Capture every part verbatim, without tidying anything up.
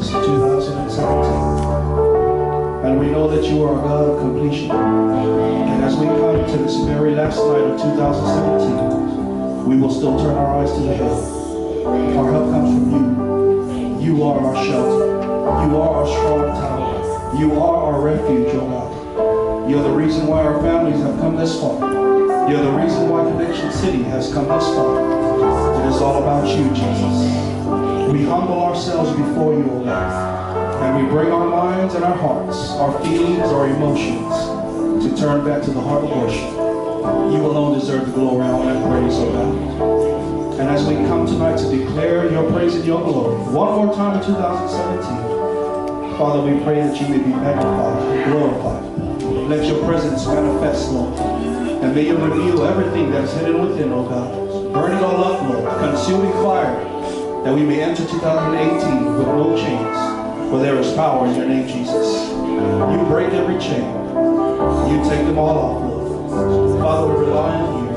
two thousand seventeen. And we know that you are a God of completion. And as we come to this very last night of two thousand seventeen, we will still turn our eyes to the hill. Our help comes from you. You are our shelter. You are our strong tower. You are our refuge, O God. You're the reason why our families have come this far. You're the reason why Connection City has come this far. It is all about you, Jesus. We humble ourselves before you, O God, and we bring our minds and our hearts, our feelings, our emotions, to turn back to the heart of worship. You alone deserve the glory, honor, and praise, O God. And as we come tonight to declare your praise and your glory, one more time in two thousand seventeen, Father, we pray that you may be magnified and glorified. Let your presence manifest, Lord. And may you reveal everything that is hidden within, O God. Burn it all up, Lord. Consuming fire, that we may enter two thousand eighteen with no chains. For there is power in your name, Jesus. You break every chain. You take them all off, Lord. Father, we rely on you.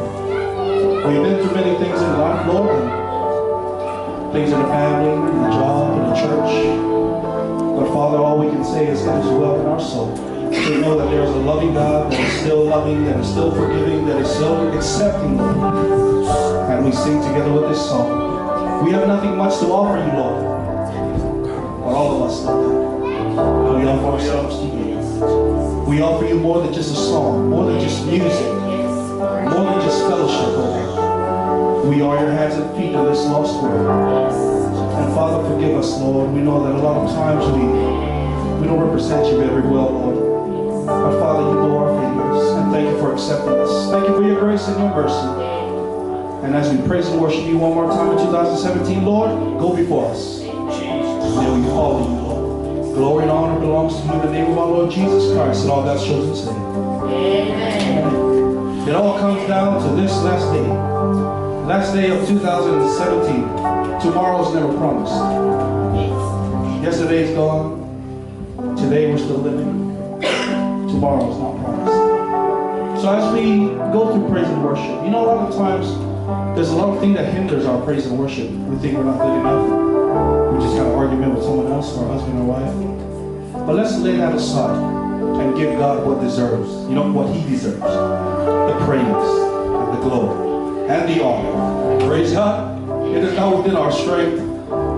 We've been through many things in life, Lord, and things in the family, in the job, in the church. But Father, all we can say is, "It is well in our soul." We know that there is a loving God that is still loving, that is still forgiving, that is still accepting, Lord. And we sing together with this song. We have nothing much to offer you, Lord, but all of us, Lord, we offer ourselves to you. We offer you more than just a song, more than just music, more than just fellowship, Lord. We are your hands and feet in this lost world. And Father, forgive us, Lord. We know that a lot of times we, we don't represent you very well, Lord. But Father, you know our failures. And thank you for accepting us. Thank you for your grace and your mercy. And as we praise and worship you one more time in two thousand seventeen, Lord, go before us. May we follow you, Lord. Glory and honor belongs to you in the name of our Lord Jesus Christ, and all God's children say, Amen. It all comes down to this last day. Last day of two thousand seventeen. Tomorrow's never promised. Yesterday is gone. Today we're still living. Tomorrow is not promised. So as we go through praise and worship, you know, a lot of times there's a lot of things that hinders our praise and worship. We think we're not good enough. We just had an argument with someone else, or husband or wife. But let's lay that aside and give God what deserves, you know, what he deserves. The praise and the glory and the honor. Praise God. It is not within our strength,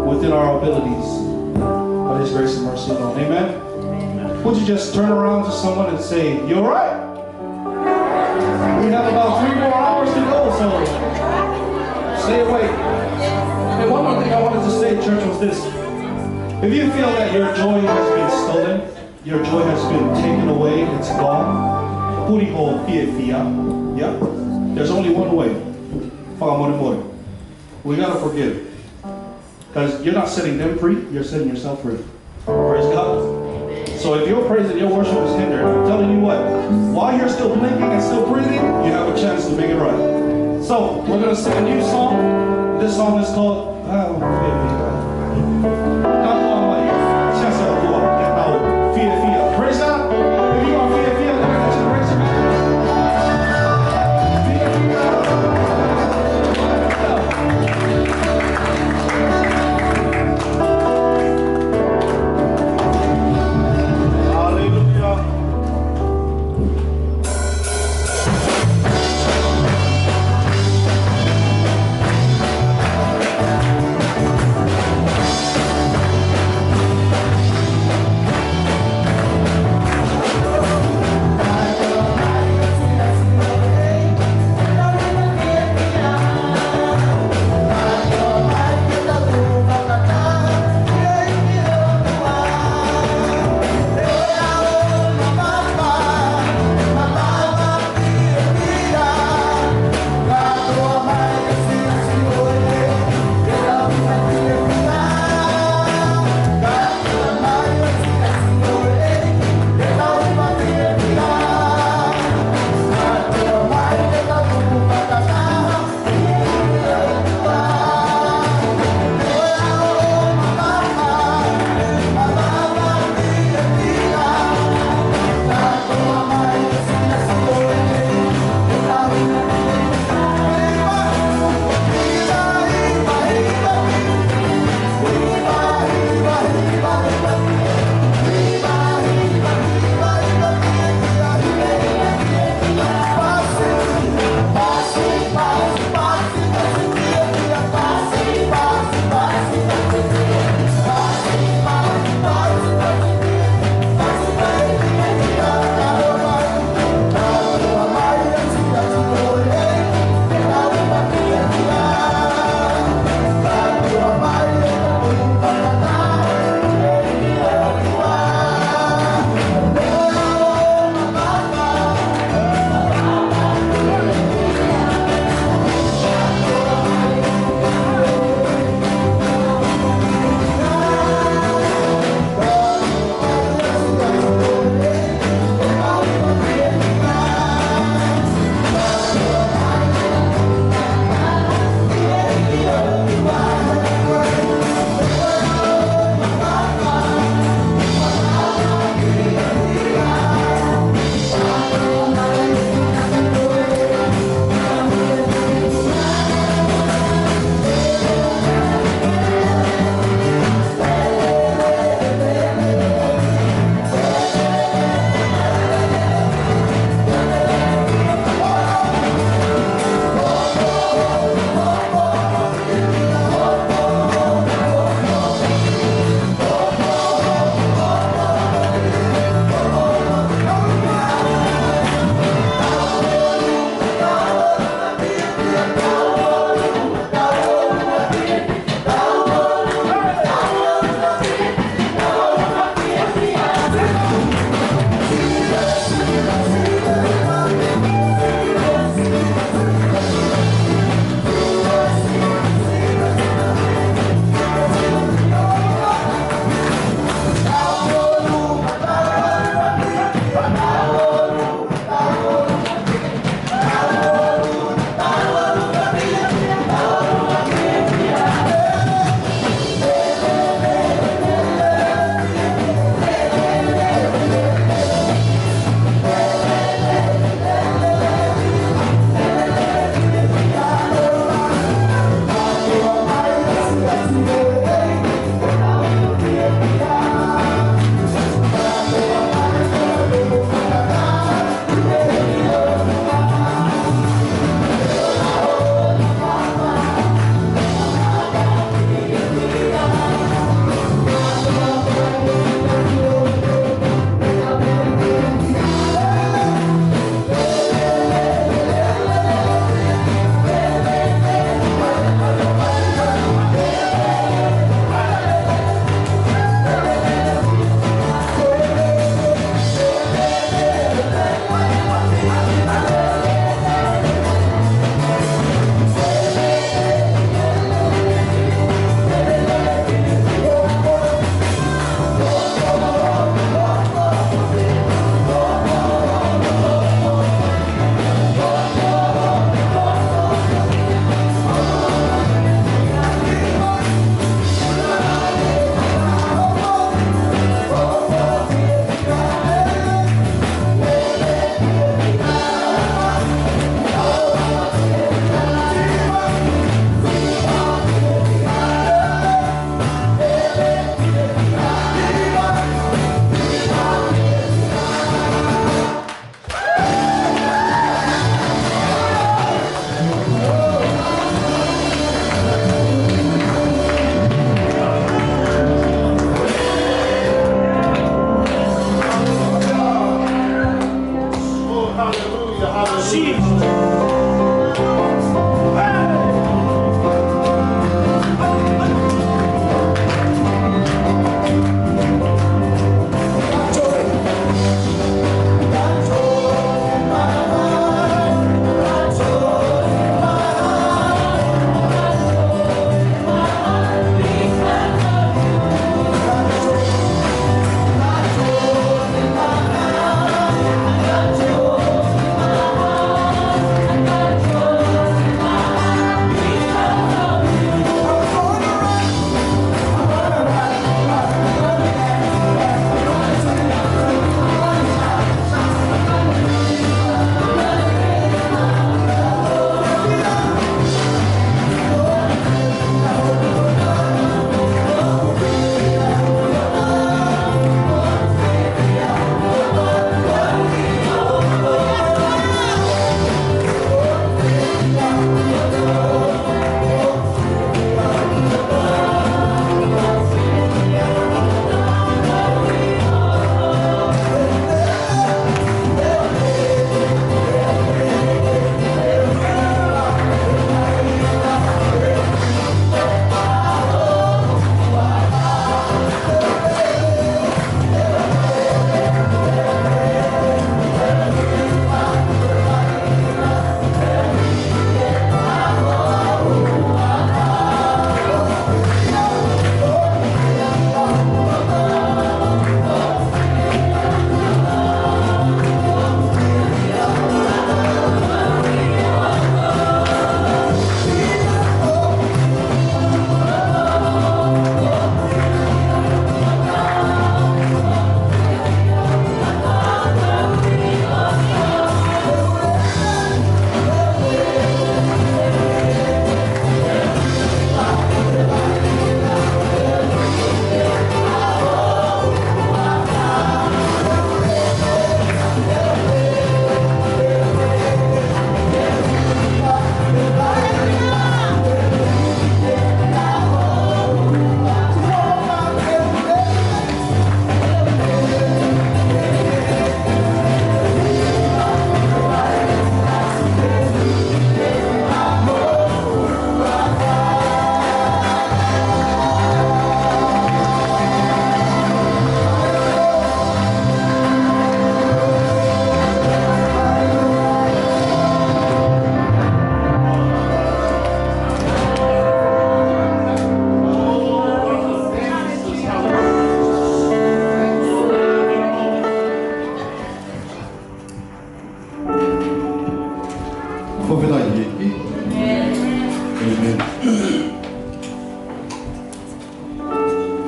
within our abilities, but his grace and mercy alone. Amen? Would you just turn around to someone and say, "You all right?" We have about three more hours to go, so stay awake. And one more thing I wanted to say, church, was this. If you feel that your joy has been stolen, your joy has been taken away, it's gone, put it on, fiefia. Yeah? There's only one way. Fakamolemole. We gotta forgive. Because you're not setting them free, you're setting yourself free. Praise God. So if your praise and your worship is hindered, I'm telling you what, while you're still blinking and still breathing, you have a chance to make it right. So we're gonna sing a new song. This song is called, oh, baby. Praise God. If you are fiefia, let me get you to raise your hand. Hallelujah.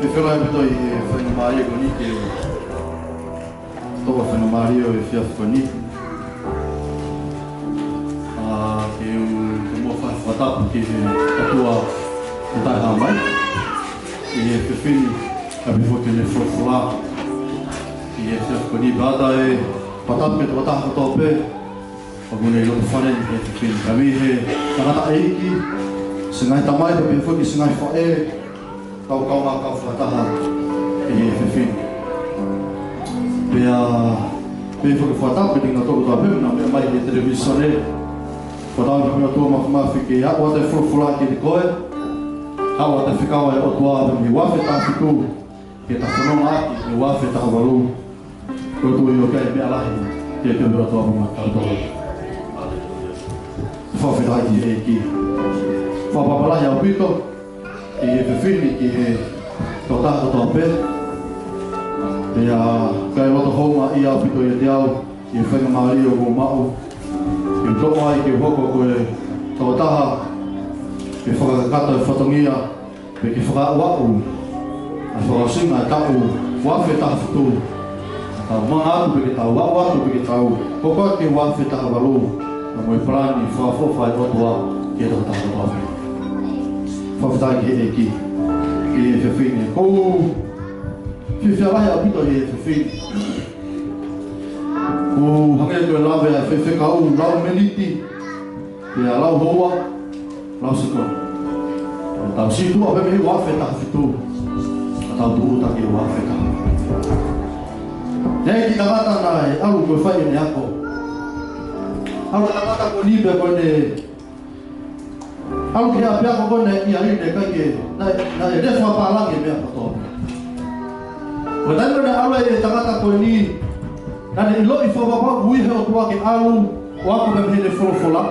Fēfē ʻaupito ʻi he faingamālie ko eni ke toʻo faingamālie ʻo e efiafi ko eni. ʻA, ke u tomuʻa fai fakatapu ki he ʻOtua ʻoku taʻehāmai ʻi he efiafi ni, kae pehē foki ki heʻene folofola ʻi he efiafi ko eni. Pea ʻoatu e fakatapu ki he tokotaha kotoa pē ʻoku ne ʻi loto fale ni he efiafi ni. Kae ʻumaʻā e tangataʻeiki, siʻi ngaahi tamai, kae pehē foki siʻi ngaahi faʻē, kau kaungā kau fakataha ʻi he efiafi ni. Pea, pea foki fakatapu ki he ngaahi tokotaha pē naʻa nau meʻa mai he televīsone. Fakatapu ki he ʻOtua Māfimafi ke ʻoatu e folofola kiate koe. ʻOatu e fekau ʻa e ʻOtua mei he ua afe taha fitu ke ta fononga ʻaki he ua afe taha valu. Ko e tui ʻoku ʻikai meʻa lahi ke ke ʻoatu ʻa e maʻu kau tō. Fakafetaʻi ki he ʻEiki. Fakapapālangi ʻaupito ʻi he efiafi ni ki he tokotaha kotoa pē. Pea ʻoku ʻikai loto houngaʻia ʻaupito ʻiate au ʻi he faingamālie ʻoku ou maʻu ke u toʻo ai ke u hoko ko e tokotaha ke fakakakato e fatongia pe ke fakaaʻuaʻu ʻa e fakaʻosinga ʻo e taʻu ua afe taha fitu. Tau manga atu pe ke tau aʻu atu pe ke tau hoko atu ki he ua afe taha valu, pea mo e palani fakaʻofoʻofa ʻa e ʻOtua ki he tokotaha kotoa pē. Fakafetaʻi ki he ʻEiki ʻi he efiafi ni. ʻOku ou fiefia lahi ʻaupito ʻi he efiafi ni. ʻOku hangē ko e lave ʻa e faifekau, lau miniti, pea lau houa, lau sekoni. Tau sītuʻa pē mei he ua afe taha fitu, ka tau tūʻuta ki he ua afe taha. Naʻe ʻi ai e kiʻi tangata naʻe ʻalu ko e fai ʻene ako. ʻAlu e tangata ko eni pea ko ʻene ʻalu ki he ʻapiako ko ē naʻe ʻi ai, naʻe ʻikai ke, naʻe, naʻe lea fakapālangi e meʻa kotoa pē. Ko e taimi naʻe ʻalu ai e tangata ko eni, naʻa ne ʻiloʻi fakapapau ʻoku ui he ʻOtua ke ʻalu ʻo ako mei heʻene folofola.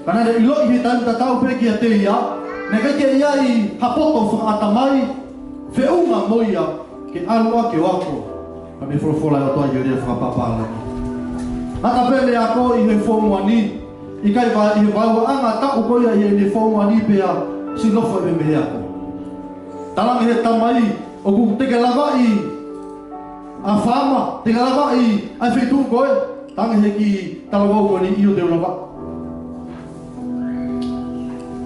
Ka naʻa ne ʻiloʻi he taimi tatau pē kiate ia, naʻe ʻikai ke ʻi ai ha poto fakaʻatamai feʻunga mo ia ke ʻalu ʻo ako mei he folofola ʻa e ʻOtua ʻi he lea fakapapālangi. Naʻa ta pele ako ʻi he founga ni, ʻikai ke ʻi he vaeuaʻanga taʻu ko ia ʻi heʻene founga ni pea siʻi nofo pē mei he ako. Talaange he tamai, ʻoku te ke lavaʻi ʻa e faama, te ke lavaʻi ʻa e feituʻu ko ē, talaange he kiʻi talavou ko eni ʻio te u lavaʻi.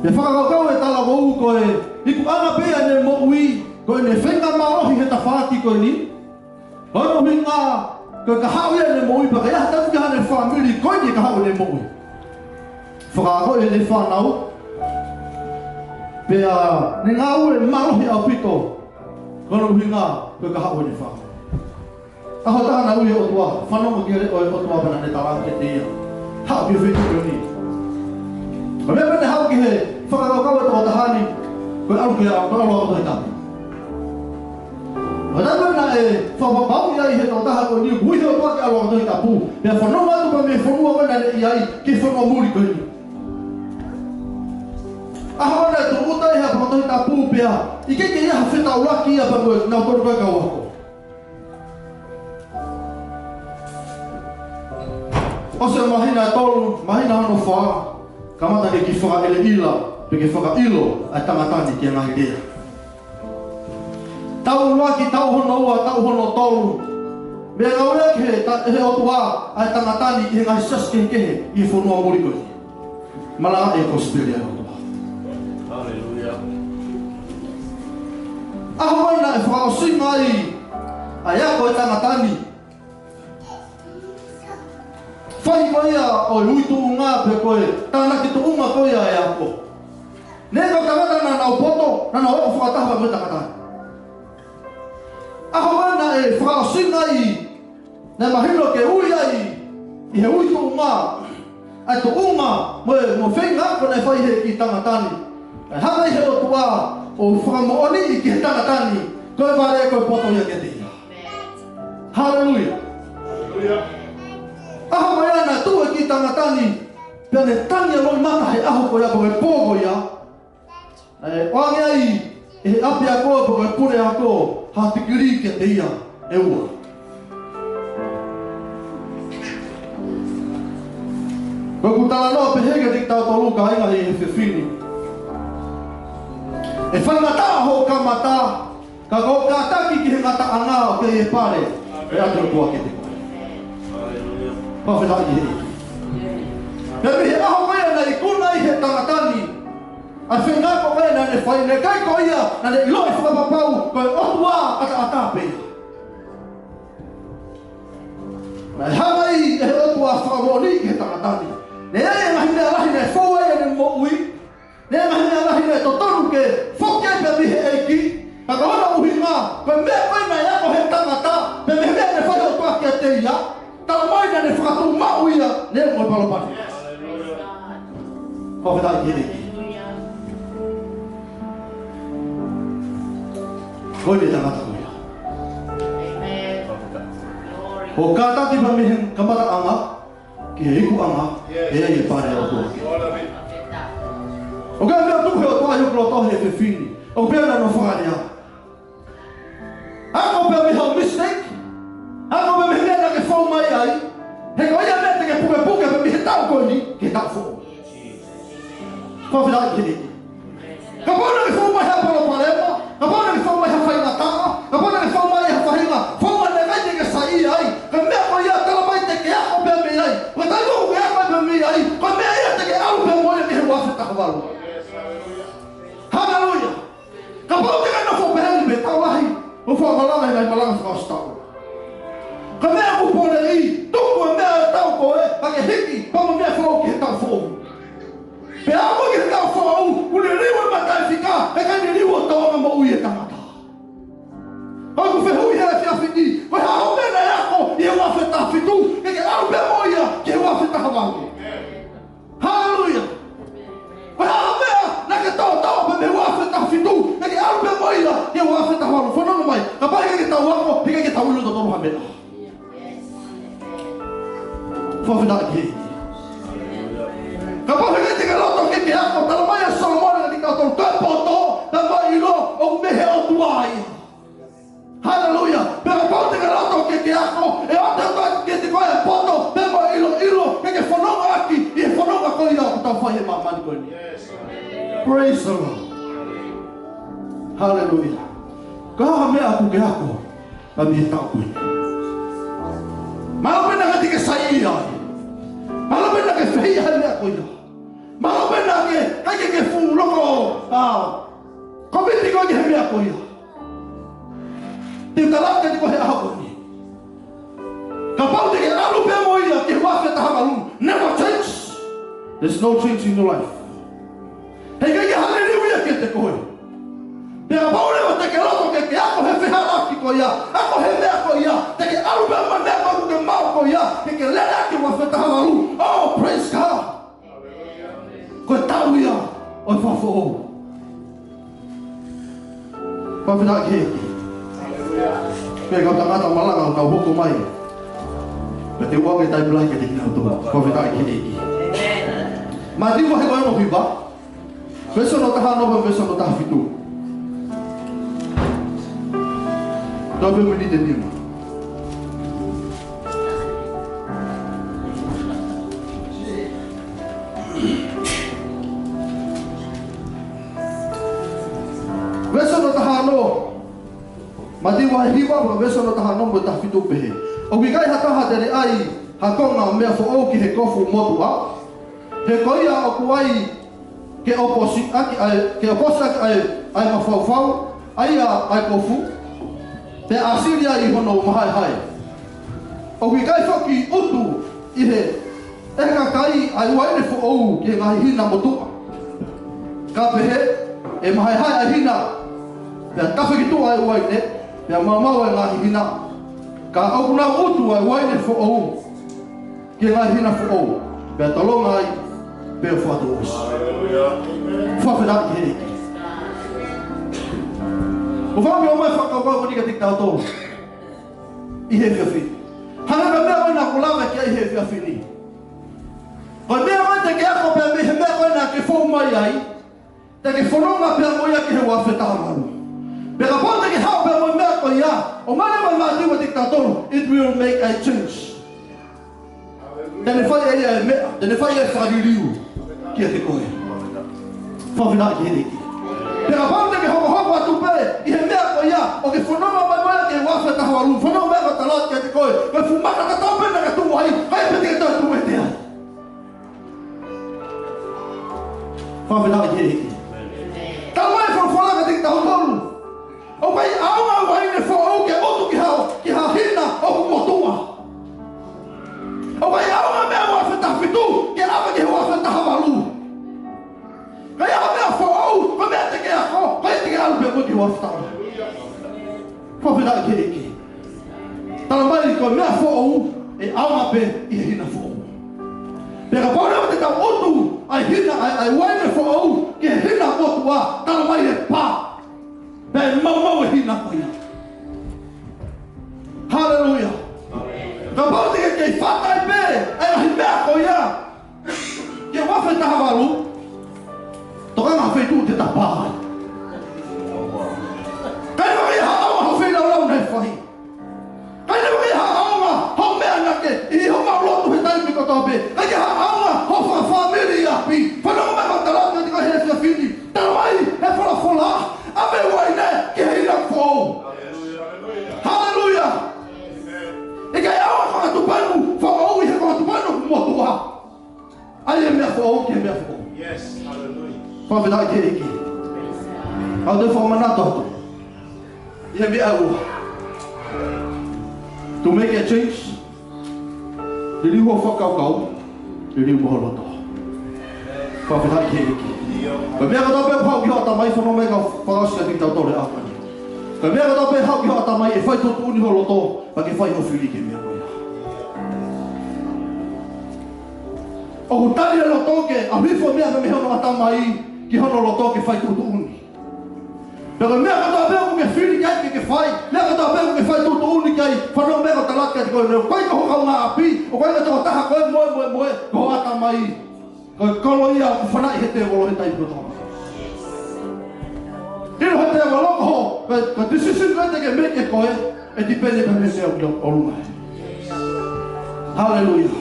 Pea fakakaukau e talavou ko e ikuʻanga pē ʻene moʻui, ko ʻene feinga mālohi he tafaʻaki ko eni. Ko hono ʻuhinga, ko e kahaʻu ia ʻene moʻui, pea ka ʻi ai ha taimi ki haʻane fāmili, ko eni e kahaʻu ʻene moʻui. Fakaako ʻene fānau, pea ne ngāue mālohi ʻaupito. Ko hono ʻuhinga, ko e kahaʻu ʻene fānau. ʻAho ʻe taha naʻe ui e ʻOtua, fanongo ki he leʻo ʻo e ʻOtua pea naʻa ne talaange kiate ia, haʻu ki he feituʻu ko eni. Ko e meʻa pē naʻe haʻu ki he fakakaukau e tokotaha ni, ko e ʻalu ki he, ko e ʻalu ako Tohi Tapu. Ko e taimi naʻe fakapapauʻi ai he tokotaha ko eni ʻoku ui he ʻOtua ke ʻalu ako Tohi Tapu, pea fononga atu pē mei he fonua ko ē naʻa ne ʻi ai ki he fonua muli ko eni. ʻAho naʻe tūʻuta ai he ako Tohi Tapu pea ʻikai ke ʻi ai ha fetaulaki ia pea mo kinautolu ko ē kau ako. ʻOsi e māhina ʻe tolu, māhina hono fā, kamata ke kiʻi fakaʻiloʻilo, pe ke fakaʻilo ʻa e tangata ni ki he ngaahi lea. Taʻu ʻuluaki, taʻu hono ua, taʻu hono tolu. Meʻa ngāueʻaki he ta-, he ʻOtua ʻa e tangata ni ʻi he ngaahi siasi kehekehe ʻi he fonua muli ko ē. Malangaʻi e kosipeli ʻa e ʻOtua. Haleluia. ʻAho ko ē naʻe fakaʻosinga ai ʻa e ako e tangata ni. Fai ko ia ʻo e ui tuʻunga pe ko e tānaki tuʻunga ko ia e ako. Naʻe ʻi ai e kau tangata naʻa nau poto, naʻa nau ako fakataha mo e tangata ni. ʻAho ko ē naʻe fakaʻosinga ai, naʻe mahino ke ui ai ʻi he ui tuʻunga, ʻa e tuʻunga mo e, mo e feinga ako naʻe fai he kiʻi tangata ni. ʻE hanga ʻe he ʻOtua ʻo fakamoʻoniʻi ki he tangata ni, ko e vale ko e poto ia kiate ia. Haleluia. Haleluia. ʻAho ko ia naʻe tuʻu e kiʻi tangata ni, pea ne tangi e loʻimata he ʻaho ko ia, ko e pō ko ia. Naʻe ʻoange ai ʻe he ʻapiako pe ko e puleako ha tikilī kiate ia ʻe ua. Ko ʻeku talanoa pehē kiate kitautolu kāinga he efiafi ni. ʻE faingataʻa hoʻo kamata, ka ko hoʻo kātaki ki he ngataʻanga ʻoku kei pale ʻe he ʻOtua kiate koe. Fakafetaʻi ki he ʻEiki. Pea mei he ʻaho ko ia naʻe ikuna ai ʻe he tangata ni ʻa e feinga ko ia naʻa ne fai, naʻe ʻikai ko ia naʻa ne ʻiloʻi fakapapau ko e ʻOtua ʻataʻatā pē ia. Naʻe hanga ʻe he ʻOtua ʻo fakamoʻoniʻi ki he tangata ni, naʻe ʻi ai e ngaahi meʻa lahi naʻe fou ai ʻene moʻui, naʻe ʻi ai e ngaahi meʻa lahi naʻe totonu ke foki ai pē mei he ʻEiki. Ka ko hono ʻuhinga, ko e meʻa ko ē naʻe ako ʻe he tangata, pea mei he meʻa naʻe fai ʻe he ʻOtua kiate ia, talamai naʻa ne fakatuʻumaʻu ia, ne mo e palopalema. Fakafetaʻi ki he ʻEiki. Ko e tangata ko ia. Hoʻo kātaki pē mei he kamataʻanga ki he ikuʻanga, ʻe ʻi ai e pale ʻa e ʻOtua. ʻOku ʻi ai e meʻa ʻoku tuku ʻe he ʻOtua ʻi hoku loto he efiafi ni. ʻOku pehē hono fakalea: Ako pē mei hoʻo mistake. Ako pē mei he meʻa naʻa ke fou mai ai. He ko ia e meʻa te ke pukepuke pē mei he taʻu ko eni ki he taʻu foʻou. Fakafetaʻi ki he ʻEiki. Kapau naʻa ke fou mai ha palopalema, kapau naʻa ke fou mai ha faingataʻa, kapau naʻa ke fou mai ha faʻahinga founga naʻe ʻikai te ke saiʻia ai, ko e meʻa ko ia talamai te ke ako pē mei ai. Ko e taimi ʻoku ke ako pē mei ai, ko e meʻa ia te ke ʻalu pē mo ia ki he ua afe taha valu. Haleluia. Kapau te ke nofo pehē ni mei he taʻu lahi, ʻo fakamalanga ʻi he ngaahi malanga fakaʻosi taʻu. Ko e meʻa ʻoku poleʻi, tuku e meʻa ʻa e taʻu ko ē, pea ke hiki, pea mo e meʻa foʻou ki he taʻu foʻou. Pea aʻu ki he taʻu foʻou, kuo liliu e mataifika, he ʻikai liliu ʻa e tōʻonga moʻui ʻa e tangata. ʻOku ou fehuʻi he efiafi ni, ko e hā hoʻo meʻa naʻe ako ʻi he ua afe taha fitu, ke ke ʻalu pē mo ia ki he ua afe taha valu. Haleluia. Ko e hā e meʻa naʻa ke toʻotoʻo pē mei he ua afe taha fitu, ke ke ʻalu pē mo ia ki he ua afe taha valu? Fanongo mai, kapau heʻikai ke tau ako, heʻikai ke tau ʻilo totonu ha meʻa. Fakafetaʻi ki he ʻEiki. Kapau heʻikai te ke loto ke ke ako, talamai ʻe Solomone kiate kitautolu, ko e poto, talamai ʻilo, ʻoku mei he ʻOtua ia. Haleluia. Pea kapau te ke loto ke ke ako, ʻe ʻoatu ʻe he ʻOtua kiate koe e poto, pea mo e ʻiloʻilo, ke ke fononga ʻaki ʻi he fononga ko ia ʻoku tau fai he māmani ko eni. Praise the Lord. Haleluia. Ko e hā e meʻa ʻoku ke ako mei he taʻu ko eni? Mahalo pē naʻe ʻikai te ke saiʻia ai. Mahalo pē naʻa ke fehiʻa he meʻa ko ia. Mahalo pē naʻa ke, ʻikai ke ke fuʻu loko, ʻa, komiti koe ki he meʻa ko ia. Te u tala atu kiate koe he ʻaho ko eni. Kapau te ke ʻalu pē mo ia ki he ua afe taha valu, never change. There's no change in your life. Heʻikai ke ʻi ai ha liliu ia kiate koe. Pea kapau leva te ke loto ke ke ako he fehālaaki ko ia, ako he meʻa ko ia, te ke ʻalu pē mo e meʻa ko ē ʻoku ke maʻu ko ia, ke ke lele ʻaki e ua afe taha valu. Oh, praise God. Ko e taʻu ia ʻo e fakafoʻou. Fakafetaʻi ki he ʻEiki. Pea kau tangata malanga ʻoku nau hoko mai, pea te u ʻoange e taimi lahi kiate kinautolu. Fakafetaʻi ki he ʻEiki. Mātiu vahe ko ē hono hiva, veesi hono taha ono mo e veesi hono taha fitu. Tau pē miniti ʻe nima. Veesi hono taha ono. Mātiu vahe hiva, veesi hono taha ono mo e taha fitu, pehē: ʻOku ʻikai ha taha te ne ʻai ha konga meʻa foʻou ki he kofu motuʻa. He ko ia ʻoku ʻai ke ʻoposi ʻaki ʻa e, ke ʻoposi ʻaki ʻa e, ʻa e mafaufau, ʻa ia ʻa e kofu, pea ʻāsili ai ʻi hono mahaehae. ʻOku ʻikai foki ʻutu ʻi he, ʻe he kakai ʻa e uaine foʻou ki he ngaahi hina motuʻa. Ka pehē, ʻe mahaehae ʻa e hina, pea tafe ki tuʻa ʻa e uaine, pea maumau ʻa e ngaahi hina. Ka ʻoku nau ʻutu ʻa e uaine foʻou ki he ngaahi hina foʻou, pea tolonga ai, pea fakatouʻosi. Fakafetaʻi ki he ʻEiki. ʻOku ou fakaʻamu ke ʻomai e fakakaukau ko eni kiate kitautolu ʻi he efiafi ni. Hangē ko e meʻa ko ē naʻa ku lave ki ai he efiafi ni. Ko e meʻa ko ē te ke ako pē mei he meʻa ko ē naʻa ke fou mai ai, te ke fononga pē mo ia ki he ua afe taha valu. Pea kapau te ke haʻu pē mo e meʻa ko ia, ʻomai leva e Mātiu kiate kitautolu, it will make a change. Te ne fai ʻe ia e meʻa, te ne fai e fakaliliu kiate koe. Fakafetaʻi ki he ʻEiki. Pea kapau te ke hokohoko atu pē ʻi he meʻa ko ia ʻoku ke fononga mai mo ia ki he uaafe taha valu, fanongo mai ʻoku ou tala atu kiate koe, ko e fuʻu maka tatau pē naʻa ke tuʻu ai, ʻikai pē te ke toe tuʻu ʻiate ia. Fakafetaʻi ki he ʻEiki. Talamai ʻe he folofola kiate kitautolu, ʻoku ʻikai ʻaonga e uaine foʻou ke utu ki ha, ki ha hina ʻoku motuʻa. ʻOku ʻikai ʻaonga e meʻa uaafe taha fitu ke ʻave ki he uaafe taha valu. Ka ʻi ai ha meʻa foʻou, ko e meʻa te ke ako, ko ia te ke ʻalu pē mo ia ki he uaafe taha valu. Fakafetaʻi ki he ʻEiki. Talamai ko e meʻa foʻou ʻe ʻaonga pē ʻi he hina foʻou. Pea kapau leva te tau utu ʻa e hina, ʻa e, ʻa e uaine foʻou ki he hina motuʻa, talamai ʻe pā. Pea ʻe maumau e hina ko ia. Haleluia. Kapau te ke kei fakaʻi pē ʻa e ngaahi meʻa ko ia ki he uaafe taha valu, tokanga ha feituʻu te ta pā ai. ʻIkai leva ke ʻi ai ha ʻaonga hoʻo feilaulau naʻe fai. ʻIkai leva ke ʻi ai ha ʻaonga hoʻo meʻa naʻa ke ʻi hoʻo maʻu lotu he taimi kotoa pē. ʻIkai ke ʻi ai ha ʻaonga hoʻo fakafāmili ʻi ʻapi. Fanongo mai ʻoku ou tala atu kiate koe he efiafi ni. Talamai ʻe he folofola, ʻave e uaine ki he hina foʻou. Haleluia. ʻIkai ʻaonga e konga tupanu foʻou ʻi he konga tupanu motuʻa. ʻAi e meʻa foʻou ki he meʻa foʻou. Yes, hallelujah. Fakafetaʻi ki he ʻEiki. ʻOku ou toe fakamanatu atu ʻi he meʻa ʻe ua. To make a change, liliu hoʻo fakakaukau, liliu mo ho loto. Fakafetaʻi ki he ʻEiki. Ko e meʻa kotoa pē ʻoku haʻu ki hoʻo ʻatamai, fanongo mai kau fakaʻosi kiate kitautolu he ʻaho ni. Ko e meʻa kotoa pē ʻoku haʻu ki hoʻo ʻatamai ʻe fai tuʻutuʻuni ho loto, pea ke fai hoʻo fili ki he meʻa ko ia. ʻOku tali e loto ke ʻalu hifo e meʻa mei hono ʻatamai ki hono loto ke fai tuʻutuʻuni. Pea ko e meʻa kotoa pē ʻoku ke fili ki ai ke ke fai, meʻa kotoa pē ʻoku ke fai tuʻutuʻuni ki ai, fanongo mai ʻoku ou tala atu kiate koe, ʻoku ʻikai ko ho kaungāʻapi, ʻoku ʻikai ko e tokotaha ko ē mo e, mo e, mo e, ko ho ʻatamai. Ko e kolo ia ʻoku fanaʻi ʻe he tēvolo he taimi kotoa. ʻIlo ʻe he tēvolo ko ho, ko e, ko e decision ko ē te ke make ʻe koe, ʻe depend pē mei he meʻa ʻoku ʻi ʻolunga. Haleluia.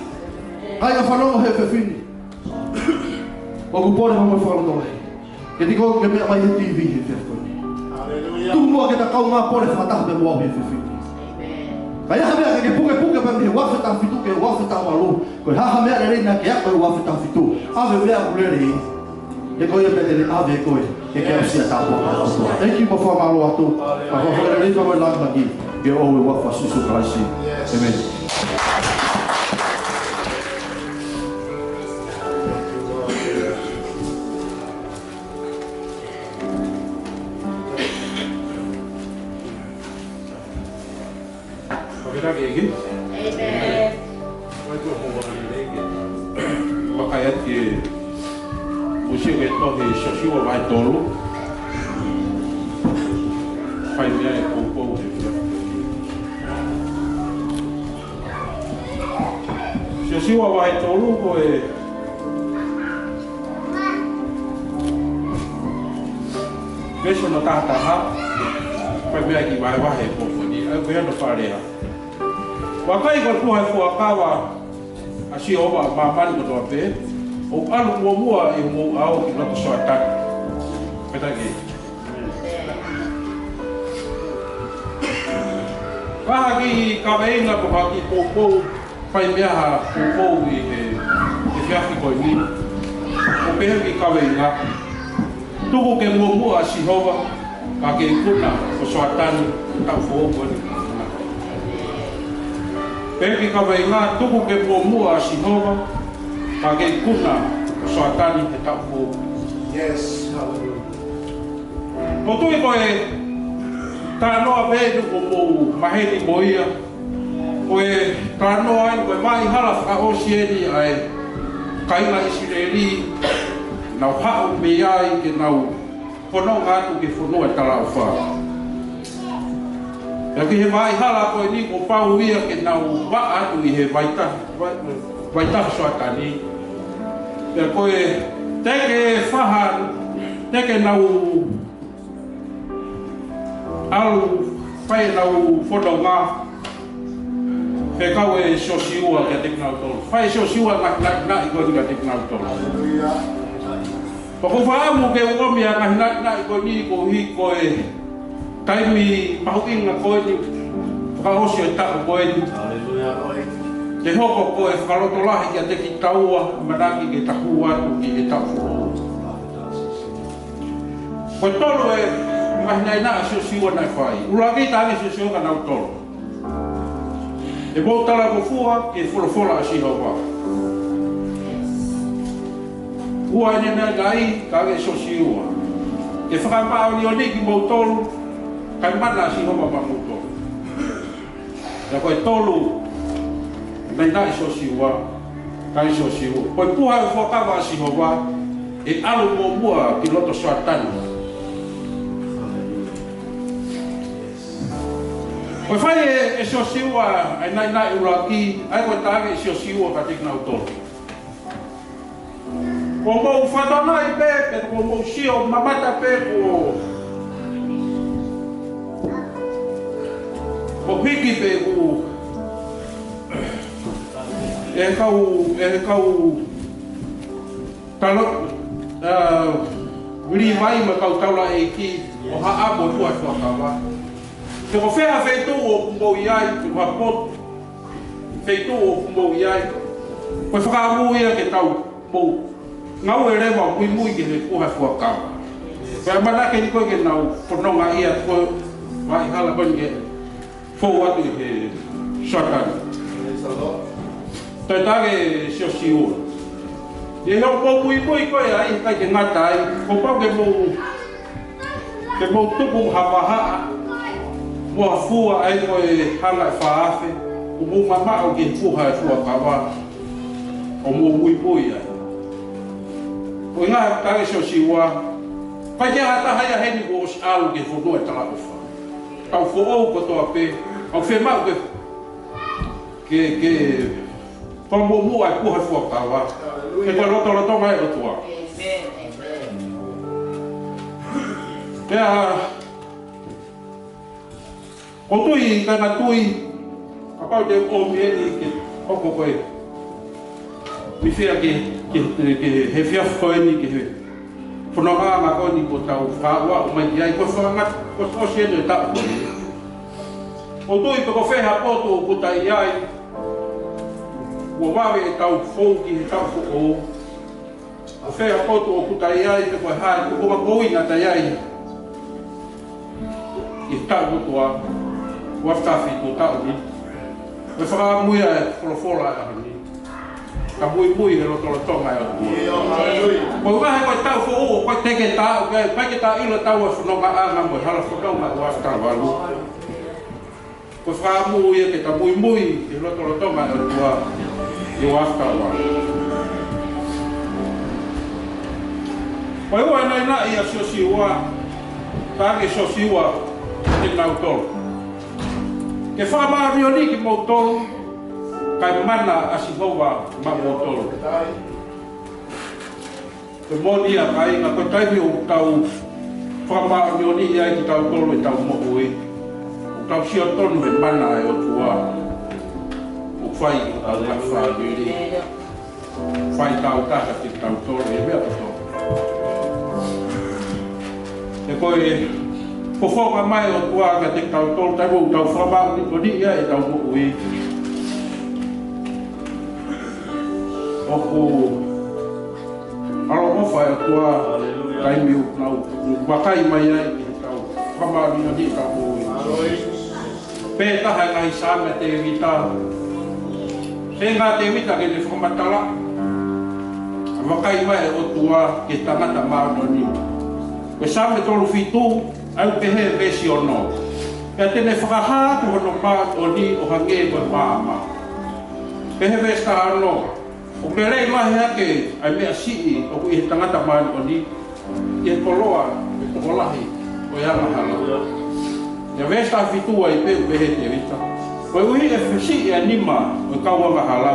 Kāinga, fanongo he efiafi ni. ʻOku pole mo e fakalotolahi. Ke tiko ke meʻa mai he TV he efiafi ni. Haleluia. Tuku muʻa ke ta kaungā pole fakataha pē mo au he efiafi ni. Ka ʻi ai ha meʻa ke ke pukepuke pē mei he uaafe taha fitu ki he uaafe taha valu, ko e hā ha meʻa lelei naʻa ke ako he uaafe taha fitu. ʻAve e meʻa ʻoku lelei. He ko ia pē te ne ʻave koe ke ke aʻusia e tāpuaki kotoa. Thank you, mo fakamālō atu. Ka ko e fakalelei pē mo e lāngilangi ke ʻoʻou ʻi he huafa ʻo Sīsū Kalaisi. ʻĒmeni. Fakafetaʻi ki he ʻEiki. ʻĒmeni. Ko e tuʻu ʻoku ou lelei ke vakai atu ki he, mo sio ki he tohi Siosiua vahe tolu. Fai meʻa ʻe poupou he efiafi. Siosiua vahe tolu ko e veesi hono taha taha, fai meʻa ki he vahevahe ʻo e poupou ni, ʻa ia ko e ano fale ʻa. Vakai, ko e puha ʻo e fuakava ʻa Sihova ʻa māmani kotoa pē, ʻoku ʻalu muʻomuʻa ʻi homou ʻao ki loto Soatani. Fakafetaʻi ki he ʻEiki. Ka ha kiʻi kaveinga pe ko ha kiʻi poupou, fai meʻa ha poupou ʻi he, he efiafi ko eni. ʻOku pehē e kiʻi kaveinga: Tuku ke muʻomuʻa ʻa Sihova, ka ke ikuna ko Soatani he taʻu foʻou ko eni. Pehē e kiʻi kaveinga: Tuku ke muʻomuʻa ʻa Sihova, ka ke ikuna ko Soatani he taʻu foʻou. Yes, hallelujah. ʻOku ou tui ko e talanoa pē eni ʻoku mou maheni mo ia. Ko e talanoa eni, ko e vaʻa hala fakaʻosi eni ʻa e kāinga ʻIsileli, nau haʻu mei ai ke nau fononga atu ki he fonua ʻo e talaʻofa. Pea ki he vaʻa hala ko eni kuo pau ia ke nau vaʻa atu ʻi he vaitafe, vai-, vaitafe Soatani. Pea ko e teʻeki faʻa, teʻeki ke nau ʻalu fai ʻenau fononga, fekau ʻe Siosiua kiate kinautolu. Fai ʻe Siosiua e ngaahi naʻinaʻi ko eni kiate kinautolu. Pea ʻoku ou fakaʻamu ke u ʻomi ʻa e ngaahi naʻinaʻi ko eni koeʻuhi ko e taimi mahuʻinga ko eni fakaʻosi ʻo e taʻu ko eni. Haleluia. Ke hoko ko e fakalotolahi kiate kitaua, ʻamanaki ke ta hū atu ki he taʻu foʻou. Ko e tolu e ngaahi naʻinaʻi ʻa Siosiua naʻe fai. ʻUluaki, talaange ʻe Siosiua kia nautolu, ʻE mou talangofua ki he folofola ʻa Sihova. Ua ʻene naʻinaʻi, talaange ʻe Siosiua, ke fakamāʻoniʻoniʻi kimoutolu, kae mana ʻa Sihova maʻamoutolu. Pea ko e tolu naʻinaʻi ʻa Siosiua, talaange ʻe Siosiua, ko e puha ʻo e fuakava ʻa Sihova, ʻe ʻalu muʻomuʻa ki loto Soatani. Ko e fai ʻe, ʻe Siosiua ʻa e naʻinaʻi ʻuluaki, ʻa ia ko e talaange ʻe Siosiua kiate kinautolu, kuo mou fakatokangaʻi pē, pe kuo mou sio mamata pē kuo, kuo hiki pē kuo, ʻe he kau, ʻe he kau talo, ʻa, Līvai mo e kau taulaʻeiki ʻo haʻamo e puha ʻo e fuakava. Pe ko fē ha feituʻu ʻoku mou ʻi ai, pe ko ha potu, feituʻu ʻoku mou ʻi ai, ko e fakaʻamu ia ke tau mou ngāue leva ʻo muimui ki he puha ʻo e fuakava. Pea ʻamanaki ko ē ke nau fononga ia ko e vaʻa hala ko eni ke fou atu ʻi he Soatani. Toe talaange ʻe Siosiua, ʻi heʻemou muimui ko ē ai, ʻikai ke ngata ai, kuo pau ke mou, ke mou tuku ha vahaʻa mo ha fua, ʻa ia ko e hanga ʻe fā afe, ʻo mou mamaʻo ki he puha ʻo e fuakava, ʻo mou muimui ai. Ko e ngaahi talaange ʻe Siosiua, ʻikai ke ʻi ai ha taha ia heni kuo ʻosi ʻalu ki he fonua ʻo e talaʻofa. Taʻu foʻou kotoa pē, ʻoku fiemaʻu ke, ke, ke fakamuʻomuʻa e puha ʻo e fuakava. Haleluia. He ko e lotolotonga ʻo e ʻOtua. ʻĒmeni. Pea, ʻoku ou tui, kāinga tui, kapau te u ʻomi eni ke hoko ko e mifea ke, ke, ke he efiafi ko eni ke he fonongaʻanga ko eni kuo tau fakaʻuaʻu mai ki ai, ko e fanga, ko e fakaʻosi eni ʻo e taʻu ko eni. ʻOku ou tui pe ko fē ha potu ʻoku ta ʻi ai, kuo vave ʻetau fou ki he taʻu foʻou. Ko fē ha potu ʻoku ta ʻi ai, pe ko e hā e tuʻunga ko ē naʻa ta ʻi ai ʻi he taʻu kotoa, ua afe taha fitu, taʻu ni. Ko e fakaʻamu ia ʻa e folofola ʻo e ʻaho ni, ke muimui he lotolotonga ʻo e ʻOtua. Ko e ʻuhinga he ko e taʻu foʻou, ko e teke taʻu, ʻikai ke ta ʻilo ʻetau fonongaʻanga mo e hala fononga ʻo e ua afe taha valu. Ko e fakaʻamu ia ke ta muimui he lotolotonga ʻo e ʻOtua ʻi he ua afe taha valu. Ko e ua e naʻinaʻi ʻa Siosiua, talaange ʻe Siosiua kiate kinautolu, ke fakamāʻoniʻoniʻi kimoutolu, kae mana ʻa Sihova maʻamoutolu. Ko e moʻoni ia kāinga, ko e taimi ʻoku tau fakamāʻoniʻoniʻi ai kitautolu ʻi heʻetau moʻui, ʻoku tau sio tonu he mana ʻa e ʻOtua ʻoku fai ʻi hotau ngaahi fāmili, fai tāutaha kiate kitautolu he meʻa kotoa. He ko e fofonga mai ʻa e ʻOtua kiate kitautolu, taimi ʻoku tau fakamāʻoniʻoniʻi ai ʻetau moʻui, ʻoku ʻaloʻofa ʻa e ʻOtua, haleluia, taimi ʻoku nau vakai mai ai ki heʻetau fakamāʻoniʻoniʻi ʻetau moʻui. Haleluia. Pehē ʻe he taha e ngaahi Saame ʻa Tēvita, feinga ʻa Tēvita ke ne fakamatala ʻa e vakai mai ʻa e ʻOtua ki he tangata māʻoniʻoni. Ko e Saame tolu fitu, ʻa ia ʻoku pehē veesi ono: Pea te ne fakahā atu hono māʻoniʻoni ʻo hangē ko e maama. Pehē veesi taha ono: ʻOku lelei lahi hake ʻa e meʻa siʻi ʻoku ʻi he tangata māʻoniʻoni, ʻi he koloa ʻo e tokolahi ʻo e angahala. ʻI he veesi taha fitu ai pē ʻoku pehē ʻe Tēvita: Koeʻuhi ʻe fesiʻi ʻa e nima ʻo e kau angahala,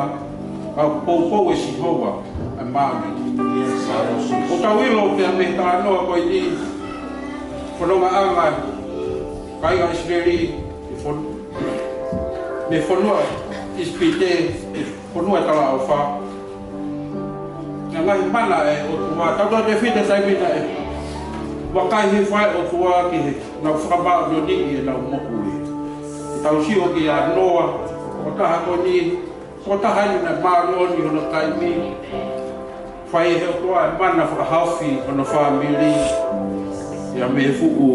ka ʻoku poupou ʻe Sihova ʻa e māʻoniʻoni. ʻOku tau ʻilo pē mei he talanoa ko eni, fonongaʻanga ʻa e kāinga ʻIsileli, ʻi he fon-, mei he fonua ʻIsipite, ʻi he fonua ʻo e talaʻofa. Ngaahi mana ʻa e ʻOtua, tautautefito taimi naʻe vakai hifo ai e ʻOtua ki heʻenau fakamāʻoniʻoniʻi ʻenau moʻui. Tau sio kia Noa, tokotaha ko eni, tokotaha eni naʻe māʻoniʻoni hono taimi. Fai ʻe he ʻOtua e mana fakahaofi hono fāmili ia mei he fuʻu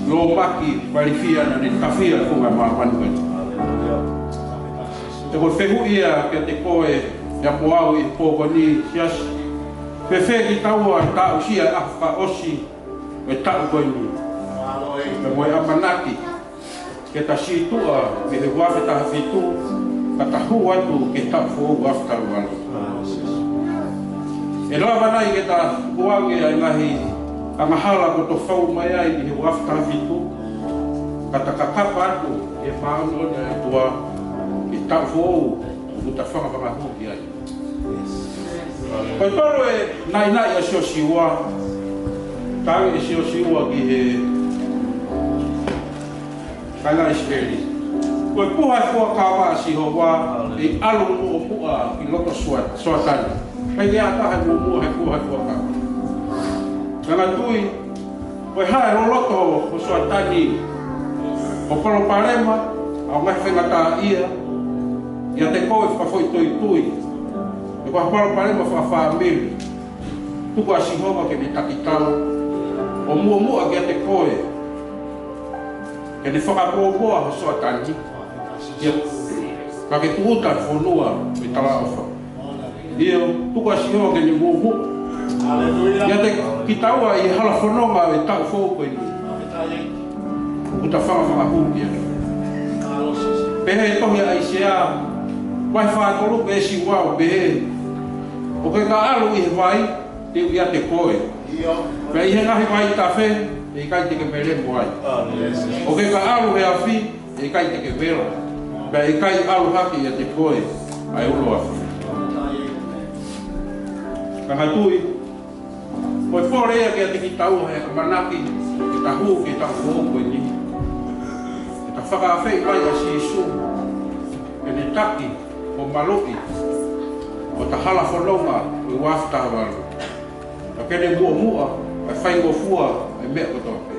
lōmaki valifia naʻa ne tafia ko e funga māmani ko eni. Ko e fehuʻi ia kiate koe pea mo au ʻi he pō ko eni, siasi. Fēfē kitaua ʻi he taʻu sia ʻa fakaʻosi ʻo e taʻu ko eni? Pea mo e ʻamanaki ke ta sītuʻa mei he ua afe taha fitu, ka ta hū atu ki he taʻu foʻou ua afe taha valu. ʻE lava nai ke ta tukuange ʻa e ngaahi angahala kuo tofau mai ai ʻi he ua afe taha fitu, ka ta kakapa atu ki he māʻoniʻoni ʻa e ʻOtua ki he taʻu foʻou ʻoku ta fangafanga hū ki ai? Ko e tolu e naʻinaʻi ʻa Siosiua, tali ʻe Siosiua ki he kāinga ʻIsileli. Ko e puha e fuakava ʻa Sihova, ʻe ʻalu muʻomuʻa ki loto Sua-, Soatani. ʻIkai ke ʻi ai ha taha ʻe muʻomuʻa he puha e fuakava. Ka naʻe tui, ko e hā e loloto ʻo Soatani? Ko e palopalema, ʻa e ngaahi faingataʻaʻia ʻiate koe fakafoʻituitui. Pe ko ha palopalema fakafāmili. Tuku ʻa Sihova ke ne taki tau ʻo muʻomuʻa kiate koe, ke ne fakapoʻupoʻu ho Soatani. ʻIo, ka ke tūʻuta he fonua ʻo e talaʻofa. ʻIo, tuku ʻa Sihova ke ne muʻomuʻa. Haleluia. ʻIate kitaua ʻi he hala fononga ʻo e taʻu foʻou ko eni, ʻoku ta fangafanga hū ki ai. Pehē ʻe he tohi ʻa ʻAisea, vahe fā tolu veesi ua ʻo pehē, ʻoku ke ka ʻalu ʻi he vai, te u ʻiate koe. Pea ʻi he ngaahi vaitafe, ʻe ʻikai te ke melemo ai. ʻOku ke ka ʻalu he afi, ʻe ʻikai te ke vela, pea ʻe ʻikai ʻalu hake ʻiate koe ʻa e ulo afi. Kāinga tui, ko e pole ia kiate kitaua he ʻamanaki ke ta hū ki he taʻu foʻou ko eni, ke ta fakaafeʻi mai ʻa Sīsū ke ne taki ʻo maluʻi hota hala fononga ʻo e ua afe taha valu. Ka ke ne muʻomuʻa ʻa e faingofua ʻa e meʻa kotoa pē.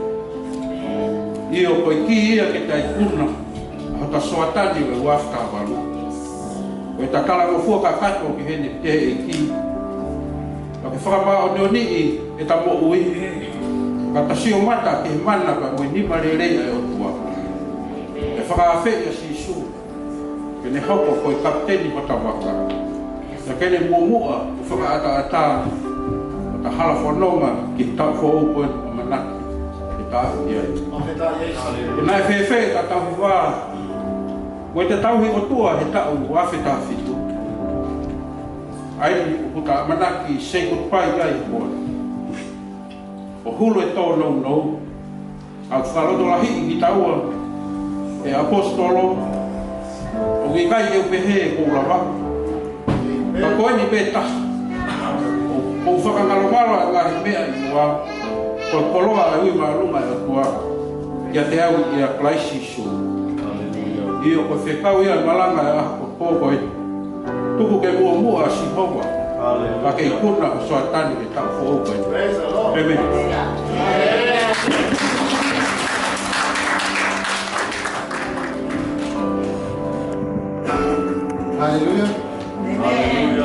ʻIo, ko e kī ia ke ta ikuna ʻa hota Soatani ʻo e ua afe taha valu. Ko ʻeta talangofua kakato ki heʻene, ki he ʻEiki. Ka ke fakamāʻoniʻoniʻi ʻeta moʻui, ka ta sio mata ki he mana pea mo e nima lelei ʻa e ʻOtua. ʻE fakaafeʻi ʻa Sīsū ke ne hoko ko e kapiteni hota vaka. Ka ke ne muʻomuʻa ʻo fakaʻataʻatā hota hala fononga ki he taʻu foʻou ko eni ʻoku ʻamanaki ke ta aʻu ki ai. Ke naʻe fēfē ʻeta tauhi vā mo ʻeta tauhi ʻOtua he taʻu ua afe taha fitu? ʻA ia ʻoku ta ʻamanaki say goodbye ai he pō ni. ʻO hulu e tōnounou, ʻa e fakalotolahiʻi kitaua ʻe he ʻaposetolo, ʻoku ʻikai ke u pehē kuo u lava. Ka ko eni pē taha, ʻoku ou fakangalongalo ʻa e ngaahi meʻa ʻi muʻa, ko e koloa ʻa e ui māʻolunga ʻa e ʻOtua kiate au ʻia Kalaisi Sīsū. ʻIo, ko e fekau ia ʻa e malanga ʻo e ʻaho ko eni. Tuku ke muʻomuʻa ʻa Sihova, ka ke ikuna ho Soatani he taʻu foʻou ko eni. Praise the Lord. ʻĒmeni. Haleluia.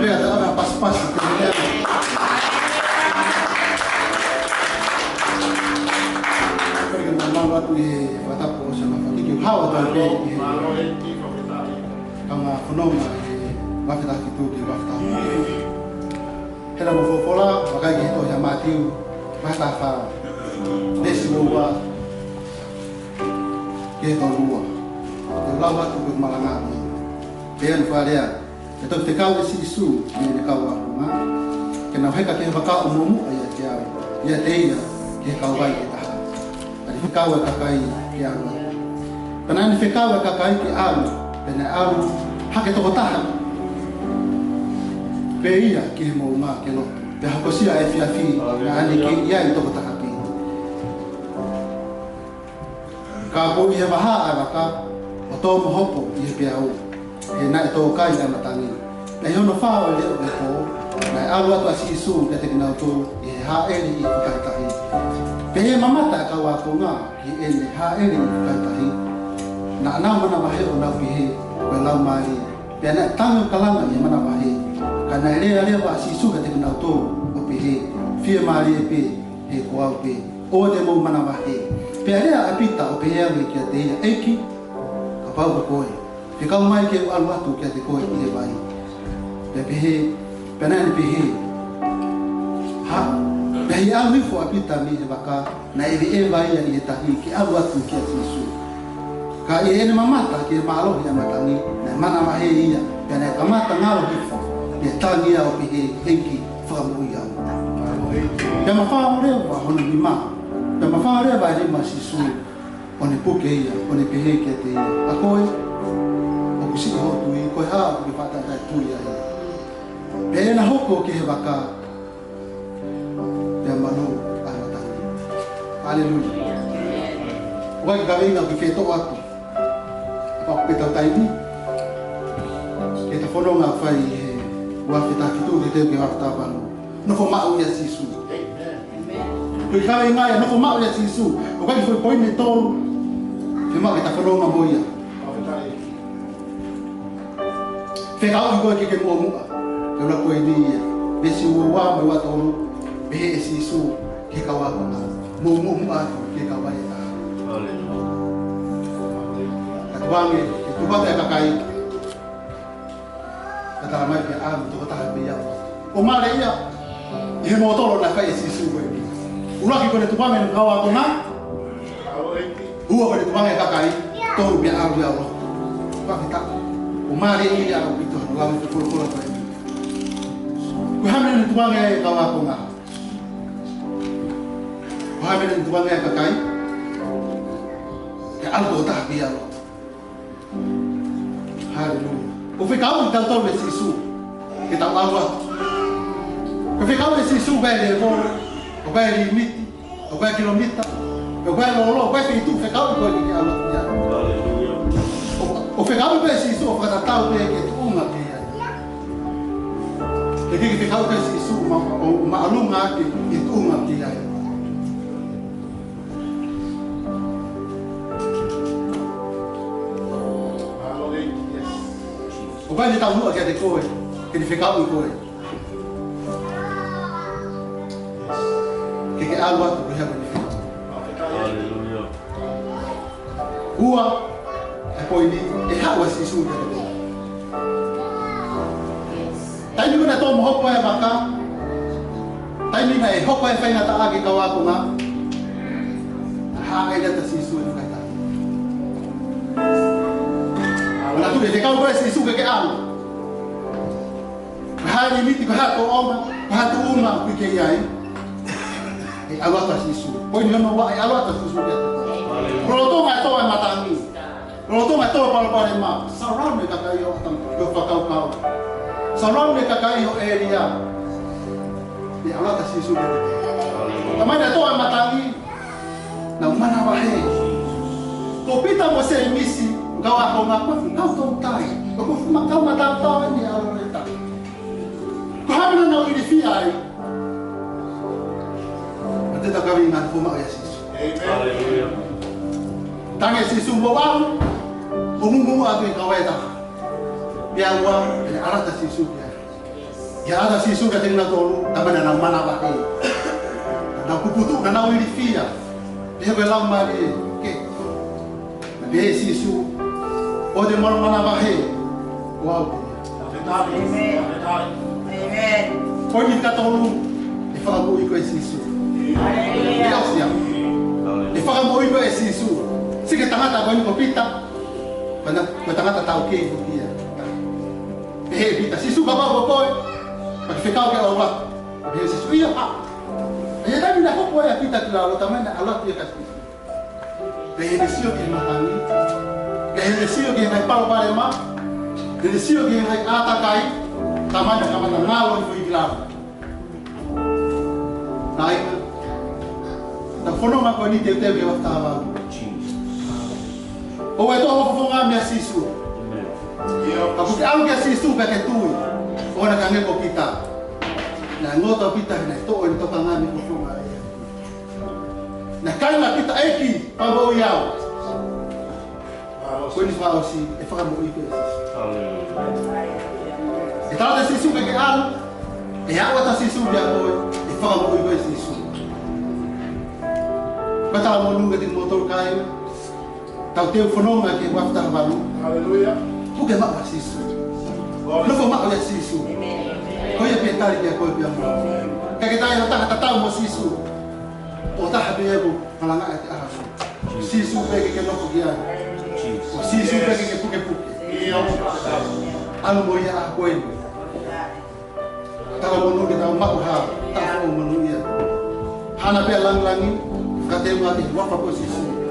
Pea ta ʻave ha pasipasi, ke ne. Pea ke mau atu ʻi he fakatapu ʻo e ʻaho ni, ke u hao atu pē ʻi he kau fononga ʻi he ua afe taha fitu ki he ua afe taha valu. Hela mo e folofola, vakai ki he tohi ʻa Mātiu, vahe taha fā, veesi ua ua ki he tolu ua. Te u lau atu ko e malanga ni. Pea ʻoku fakalea: Pea toki fekau ʻe Sīsū mei heʻene kau ʻaponga, ke nau heka ki he vaka ʻo muʻomuʻa ʻiate au, ʻiate ia ki he kauvai ʻe taha. Pea ne fekau e kakai ke ʻalu. Pea naʻa ne fekau e kakai ke ʻalu, pea naʻe ʻalu hake tokotaha pē ia ki he moʻunga ke lotu. Pea hokosia e efiafi, naʻa ne kei ʻi ai tokotaha pē. Ka ko e vahaʻa ʻa e vaka, ʻo tō mo hopo ʻi he peau, he naʻe tō kai ʻa e matangi. ʻI hono fā ʻo e leʻo ʻo e pō, naʻe ʻalu atu ʻa Sīsū kiate kinautolu ʻi he hāʻele ʻi he fukahi tahi. Pea ʻi he mamata ʻa e kau ākonga ki heʻene hāʻele ʻi he fukahi tahi, naʻa nau manavahē ʻo nau pehē, ko e laumālie. Pea naʻe tangi ʻo kalanga ʻi he manavahē. Ka naʻe lea leva ʻa Sīsū kiate kinautolu ʻo pehē, fiemālie pē, he ko au pē, ʻoua te mou manavahē. Pea lea ʻa Pita ʻo pehē ange kiate ia, ʻEiki, kapau ko koe, fekau mai ke u ʻalu atu kiate koe ʻi he vai. Pea pehē, pea naʻa ne pehē, ha, pea ʻi he ʻalu hifo ʻa Pita mei he vaka, naʻe ʻeveʻeva ia ʻi he tahi ke ʻalu atu kia Sīsū. Ka ʻi heʻene mamata ki he mālohi ʻa e matangi, naʻe manavahē ia, pea naʻe kamata ngalo hifo, pea tangi ia ʻo pehē, ʻEiki, fakamoʻui au. Pea mafao leva hono nima, pea mafao leva e nima ʻo Sīsū, ʻo ne puke ia, ʻo ne pehē kiate ia, ʻA koe, ʻoku siʻi hoʻo tui, ko e hā ʻoku ke faʻa tui ai? Pea ʻi heʻena hoko ki he vaka, pea manū ʻa e matangi. Haleluia. ʻOku ʻikai ke kaveinga ke fetoʻo atu. Kapau ʻoku pē ʻetau taimi, ke ta fononga fai he ua afe taha fitu, ke teu ke ua afe taha valu. Nofo maʻu ʻia Sīsū. ʻOku ʻikai ke kaveinga ia, nofo maʻu ʻia Sīsū. ʻOku ʻikai ko e poini ʻe tolu, ke maʻu ke ta fononga mo ia. Fekauʻi koe ke ke muʻomuʻa. Ke ʻuluaki ko eni ia. Veesi ua ua mo e ua tolu. Pehē ʻe Sīsū ki he kau ākonga, mou muʻomuʻa atu ki he kauvai ʻe taha. Haleluia. Ka tuku ange, ke tuku atu e kakai. Ka tala mai pē ʻa e tokotaha pē ia. ʻO mālie ia, ʻi he mōtolo naʻe fai ʻe Sīsū ko eni. ʻUluaki ko ʻene tuku ange e kau ākonga. Ua ko ʻene tuku ange e kakai, tolu pea ʻalu ia ʻo lotu. Pea ke ta, ʻo mālie ia ʻaupito ʻa e lau ʻa e folofola ko eni. Ko e hā e meʻa naʻa ne tuku ange ai e kau ākonga? Ko e hā e meʻa naʻa ne tuku ange ai e kakai? Ke ʻalu tokotaha pē ia ʻo lotu. Haleluia. ʻOku fekauʻi kitautolu ʻe Sīsū ke tau ʻalu atu. ʻOku fekauʻi ʻe Sīsū ʻa e level, ʻa e limiti, ʻa e kilomita, ʻa e lolo, ʻa e feituʻu, fekauʻi koe ke ke ʻalu atu ia. Haleluia. ʻOku, ʻoku fekauʻi koe ʻe Sīsū ʻo fakatatau pē ki he tuʻunga ʻoku ke ʻi ai. Ke ke fekauʻi koe ʻe Sīsū ʻo ma, ʻo māʻolunga ʻaki e tuʻunga ʻoku ke ʻi ai. ʻOku ʻikai ke tau lua kiate koe, ke ne fekauʻi koe ke ke ʻalu atu ko e hā ko ʻene fekau. Haleluia. Ua, e poini, ʻe haʻu ʻa Sīsū kiate koe. Taimi ko ē naʻe tō mo hoko ai e vaka, taimi naʻe hoko ai e faingataʻa ki he kau ākonga, naʻe hāʻele atu ʻa Sīsū ʻi he fukahi tahi. Manatuʻi, ʻe fekau koe ʻe Sīsū ke ke ʻalu. Ko e hā e limiti, ko e hā e tōʻonga, ko e hā e tuʻunga ʻoku ke ʻi ai, ʻe ʻalu atu ʻa Sīsū. Poini hono ua, ʻe ʻalu atu ʻa Sīsū kiate koe. Lolotonga e tō e matangi. Lolotonga e tō e palopalema, surround e kakai ʻo ʻatā mo e fakakaukau. Surround e kakai ʻo e ʻēlia. ʻE ʻalu atu ʻa Sīsū kiate koe. Taimi naʻe tō e matangi, naʻa nau manavahē. Ko Pita mo Sēmisi, kau ākonga, ko e fuʻu kau toutai. Ko e fuʻu kau mataotao eni ʻa e ʻAlo ʻo e ʻOtua. Ko e hā e meʻa naʻa nau ilifia ai? Ka te ta kaveinga, nofo maʻu ʻia Sīsū. Haleluia. Tangi ʻe Sīsū mo au, ʻo muʻomuʻa atu ʻi he kauvai ʻe taha. Pea ua, ʻe ʻalu atu ʻa Sīsū ki ai. ʻI he ʻalu atu ʻa Sīsū kiate kinautolu, taimi naʻa nau manavahē. Naʻa nau puputuʻu, naʻa nau ilifia. Pea ko e laumālie, ke Pehē ʻe Sīsū, ʻoua te mou manavahē, ko au pē. ʻĒmeni. ʻĒmeni. Poini fika tolu, ʻe fakamoʻui koe ʻe Sīsū. Haleluia. ʻIo, sia. ʻE fakamoʻui koe ʻe Sīsū. Sio ki he tangata ko eni ko Pita. Ko e tangata taukei foki ia. Pehē ʻe Pita, Sīsū kapau ko koe, ka ke fekau ke u ʻalu atu. Pehē ʻe Sīsū, ʻio, ʻa. ʻI he taimi naʻe hoko ai ʻa Pita ki lalo, taimi naʻe ʻalu atu ia kia Sīsū. Pea ʻi heʻene sio ki he matangi, pea ʻi heʻene sio ki he ngaahi palopalema, ʻi heʻene sio ki he ngaahi ʻātakai, taimi naʻe kamata ngalo hifo ia ki lalo. Kāinga, ʻetau fononga ko eni teuteu ki he ua afe taha valu. ʻOua ʻe toʻo ho fofonga meia Sīsū. ʻĒmeni. Ka ʻoku ke ʻalu kia Sīsū pea ke tui. ʻOua naʻa ke ange ko Pita. Naʻe ngoto ʻa Pita he naʻe toʻo ʻene tokanga mei he fofonga. Naʻe kāinga ʻa Pita, ʻEiki, fakamoʻui au. Ko eni fakaʻosi, ʻe fakamoʻui koe ʻe Sīsū. ʻE tala atu ʻe Sīsū ke ke ʻalu, ʻe aʻu atu ʻa Sīsū pea ko e, ʻe fakamoʻui koe ʻe Sīsū. Ko e talamonū kiate kimoutolu kāinga, tau teu fononga ki he ua afe taha valu. Haleluia. Puke maʻu ʻa Sīsū. Nofo maʻu ʻia Sīsū. Ko ia pē ʻe tali kiate koe pea mo au. Ka ke taʻe ʻi ai ha taha tatau mo Sīsū, ʻoku taha pē ia ʻoku malanga ʻi he ʻaho. Sīsū pē ke ke nofo ki ai. Sīsū pē ke ke pukepuke. ʻAlu mo ia ʻa koe. Talamonū ke tau maʻu ha taʻu foʻou monūʻia. Hana pē ʻa langilangi, ka te ua te ua fa ko Sīsū.